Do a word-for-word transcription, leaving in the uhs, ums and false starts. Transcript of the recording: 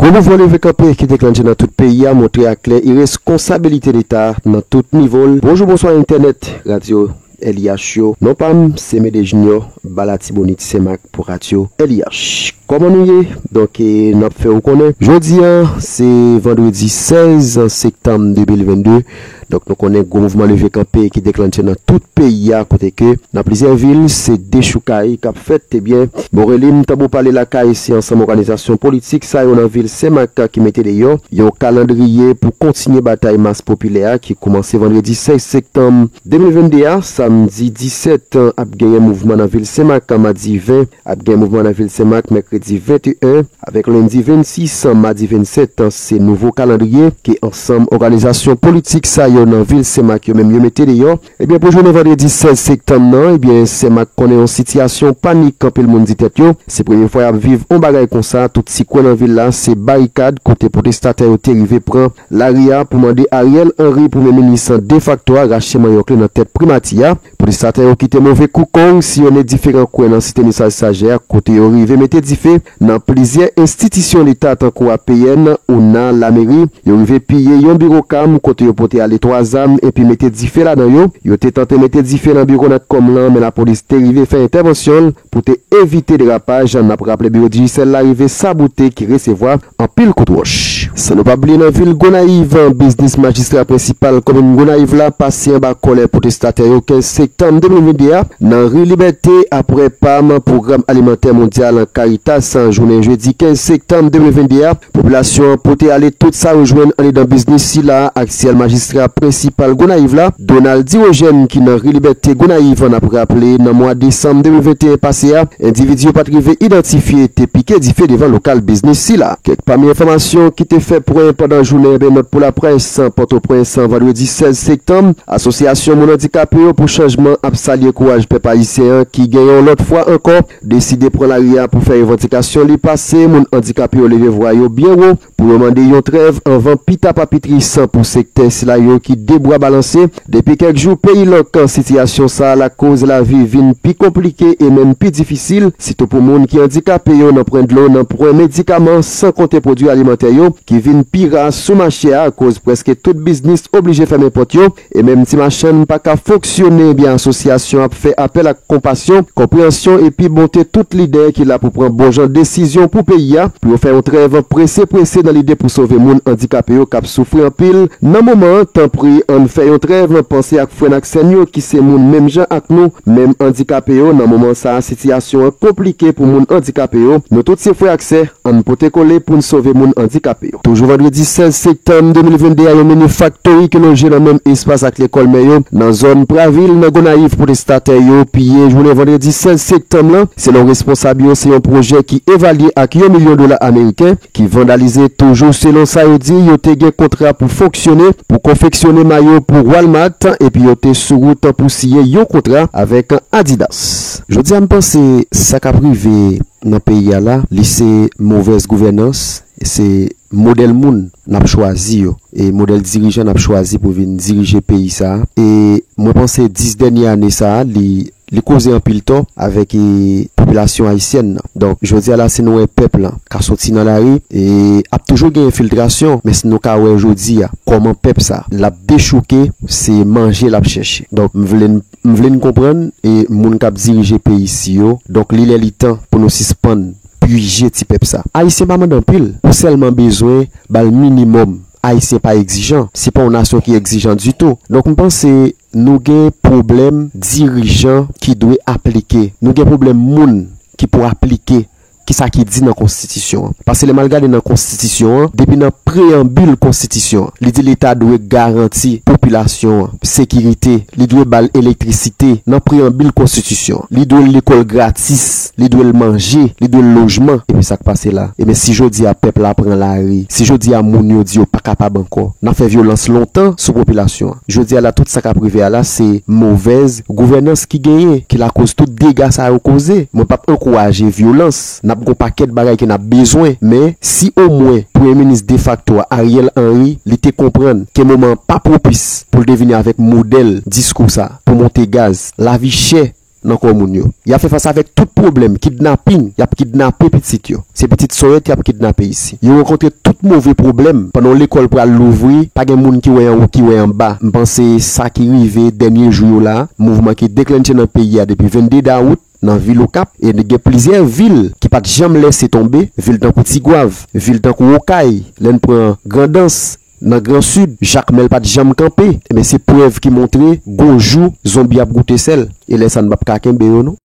Mouvman leve kanpe ki deklanche nan tout peyi a montre aklè ireskonsabilite Leta nan tout nivo l. Bonjou, bonswa entènèt, radyo L I H yo. Non pa m, se Mede Junior, ba Latibonit Senmak pou radyo L I H. Kòman nou ye? Donk, e, n ap fè w konnen. Jodi a, se vandredi sèz septanm de mil vennde. Donk, nou konnen gwo mouvman leve kanpe ki deklanche nan tout peyi a, kote ke nan plizyè vil, se dechoukay k ap fèt. Ebyen, Borelim, Tanbou Pale Lakay, se ansanm òganizasyon politik sa yo nan vil Senmak ki mete deyò yon kalandriye pou kontinye batay mas popilè a ki kòmanse vandredi sèz septanm de mil vennde a. Samdi disèt ap genyen mouvman nan vil Senmak, madi ven ap gen mouvman nan vil Senmak, mèkredi venteyen, avèk lendi vennsis, madi vennsèt, se nouvo kalandriye ke ansanm òganizasyon politik sa yo nan vil Senmak yo menm yo mete deyò. Ebyen, pou jounen vandredi sèz septanm nan, ebyen, Senmak konnen yon sitiyasyon panik, anpil moun di tèt yo, se premye fwa y ap viv yon bagay konsa. Tout ti kwen nan vil la, se barikad, kote pwotestatè yo te rive pran lari a pou mande Ariel Henry, premye minis defakto a, rache manyòk li nan tèt primati a. Pwotestatè yo kite move kou kong, siyone diferan kwen nan site Nisaj Sajè a, kote yo rive mete dife nan plizyè enstitisyon Leta, tankou A P N, ona, lameri. Yo rive piye yon biwo kam, kote yo pote ale twa zam epi mete dife ladan yo. Yo te tante mete dife nan biwo Natcom lan, men lapolis te rive fè entèvansyon l pou te evite derapaj. N ap raple, biwo Digicel la rive sabote, ki resevwa anpil kout wòch. San nou pa bliye, nan vil Gonayiv, biznis majistra prensipal komin Gonayiv la pase anba kòlè pwotestatè yo kenz septanm de mil vennde a nan ri Libète, apre pam pwogram alimantè mondyal Caritas, jounen jedi kenz septanm de mil vennde a, popilasyon an pote ale tout sa yo jwenn andedan biznis sila. Aktyèl majistra prensipal Gonayiv la, Donald Dirogène, ki nan ri Libète, Gonayiv, n ap raple, nan mwa desanm de mil venteyen pase a, endividi yo pa t rive idantifye te pike dife devan lokal biznis sila. Kèk pami enfòmasyon ki te fè pwen pandan jounen, ebyen, nòt pou laprès, Pòtoprens, vandredi sèz septanm, Asosyasyon Moun Andikape yo pou Chanjman ap salye kouraj pèp ayisyen an ki gen yon lòt fwa ankò deside pran lari a pou fè revandikasyon li pase. Moun andikape yo leve vwa yo byen wo pou yo mande yon trèv anvan pita pa pi tris pou sektè sila yo ki de bra balanse. Depi kèk jou, peyi lòk, sitiyasyon sa a lakoz lavi vin pi konplike e menm pi difisil, sitou pou moun ki andikape yo nan pran dlo, nan pran medikaman, san konte pwodui alimantè yo ki vin pi ra sou mache a, akoz prèske tout biznis oblije fèmen pòt yo, e menm ti machann pa ka fonksyone. Ebyen, asosyasyon ap fè apèl ak konpasyon, konpreyansyon epi bonte tout lidè ki la pou pran bon jan desizyon pou peyi a, pou yo fè yon trèv prese prese nan lide pou sove moun andikape yo k ap soufri anpil nan moman an. Tanpri, ann fè yon trèv, panse ak frè n ak sè n yo ki se moun menm jan ak nou, menm andikape yo. Nan moman sa a, sitiyasyon an konplike pou moun andikape yo. Nou tout se frè ak sè, ann pote kole pou n sove moun andikape yo. Toujou vandredi sèz septanm de mil vennde a, yon mini faktori ki loje nan menm espas ak lekòl mè yo, nan zòn Pravil, nan Gonayiv, pwotestatè yo piye jounen vandredi sèz septanm lan. Selon responsab yo, se yon pwojè ki evalye ak yon milyon dola ameriken ki vandalize. Toujou selon sa yo di, yo te gen kontra pou fonksyone, pou konfeksyone mayo pou Walmart, epi yo te sou wout pou siyen yon kontra avèk Adidas. Jodi a, m panse sa k ap rive nan peyi a la, li se movèz gouvènans, se modèl moun n ap chwazi yo, e modèl dirijan n ap chwazi pou vin dirije peyi sa a. E mwen panse dis dènye ane sa a, li, li koze anpil tò avèk, e, popilasyon ayisyèn nan. Donk, jodi a la, si nou wè pèp lan ka soti nan lari, e ap toujou gen enfiltrasyon, men si nou ka wè jodi a, kòman pèp sa, l ap dechouke, se manje l ap chèche. Donk, m vle n M vle n konprann, e, moun k ap dirije peyi isi yo. Donk, li lè li tan pou nou sispann pije ti pèp sa. Ayisyen pa mande anpil. Ou sèlman bezwen ba l minimòm. Ayisyen pa egzijan. Se pa yon nasyon ki egzijan ditou. Donk, m panse nou gen pwoblèm dirijan ki dwe aplike. Nou gen pwoblèm moun ki pou aplike kisa ki di nan konstitisyon an. Paske lè m al gade nan konstitisyon an, depi nan preyanbil konstitisyon an, li di Leta dwe garanti popilasyon an sekirite, li dwe ba l elektrisite nan preyanbil konstitisyon an, li dwe l lekòl gratis, li dwe l manje, li dwe l lojman. Epi sa k pase la? Ebyen, si jodi a pèp la pran lari, si jodi a moun yo di yo pa kapab ankò, n ap fè vyolans lontan sou popilasyon an. Jodi a la, tout sa k ap rive a la, se movèz gouvènans ki genyen, ki lakoz tout dega sa yo koze. Mwen p ap ankouraje vyolans. N ap gon pakèt bagay ke n ap bezwen. Men, si omwen premye minis defakto a, Ariel Henry, li te konprann ke moman an pa pwopis pou l te vini avèk modèl diskou sa pou monte gaz, lavi chè, nan kò moun yo. Y ap fè fas avèk tout pwoblèm, kidnaping, y ap kidnape pitit yo. Se pitit sòyèt y ap kidnape isi. Yo rankontre tout move pwoblèm pandan yon lekòl pral louvri, pa gen moun ki wè anwo ki wè anba. M panse sa ki rive dènye jou yo la, mouvman ki deklannche nan peyi a depi vennde dawout, nan vil Okap, e gen plizyè vil ki pa t janm lèse tonbe, vil tankou Tigwav, vil tankou Okay, lè n pran Grandans, nan Gran Sid, Jakmèl pa t janm kanpe. Ebyen, se prèv ki montre gon jou zonbi ap goute sèl, e lè sa n p ap ka kenbe yo non.